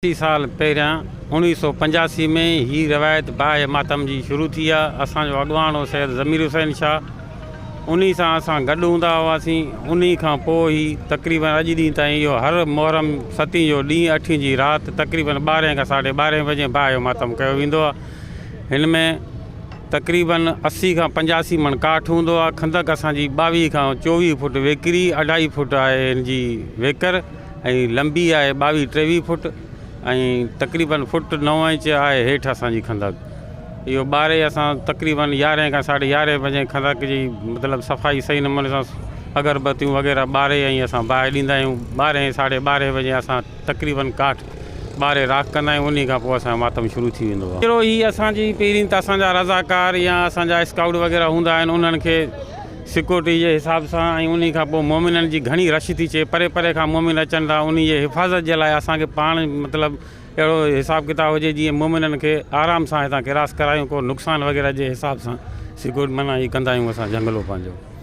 80 سال پهريان 1985 ۾ هي روايت باهه ماتم جي شروع ٿي آ. اسان جو اڳواڻ هو سيد ضمير حسين شاهه. انهي سان اسان گڏ هوندا هئاسين. انهي کان پوء هي تقريبن اڄ ڏينهن تائين اهو هر محرم ستين جو ڏينهن اٺين جي رات تقريبن ٻارهين کان ساڍي ٻارهين بجي باهه جو ماتم ڪيو ويندو آ. هن ۾ تقريبن 80 کان 85 مڻ ڪاٺ هوندو آ. خندق اسان جي 22 کان 24 فوٽ ويڪري اڍائي فوٽ آهي هن جي ويڪر. ۽ لنبي آهي ٻاويهه ٽيويهه فوٽ ۽ تقريبن فوٽ نو انچ آهي هيٺ اسان جي خندق اهو ٻاري اسان تقريبن يارهين کان ساڍي يارهين بجي خندق جي مطلب صفائي صحيح نموني سان اگربتيون وغيره ٻاري ۽ اسان باهه ڏيندا آهيون ٻارهين ساڍي ٻارهين بجي اسان تقريبن ڪاٺ ٻاري راک ڪندا آهيون انهي کان پوء اسان جو ماتم شروع ٿي ويندو آهي. اهڙو هي اسان جي پهرين ته اسان جا رضاڪار يا اسان جا اسڪائوٽ وغيره هوندا آهن انهن کي سيڪيورٽي جي حساب سان ۽ انهي کان پوء مومنن جي گهڻي رش ٿي ٿئي پري پري کان مومن اچن ٿا انهي جي حفاظت جي لاء اسان کي پاڻ مطلب اهڙو حساب ڪتاب هجي جيئن مومنن کي آرام سان هتان ڪراس ڪرايون ڪو نقصان وغيره جي حساب سان سيڪيورٽي معنيٰ هي ڪندا آهيون اسان جهنگلو پنهنجو.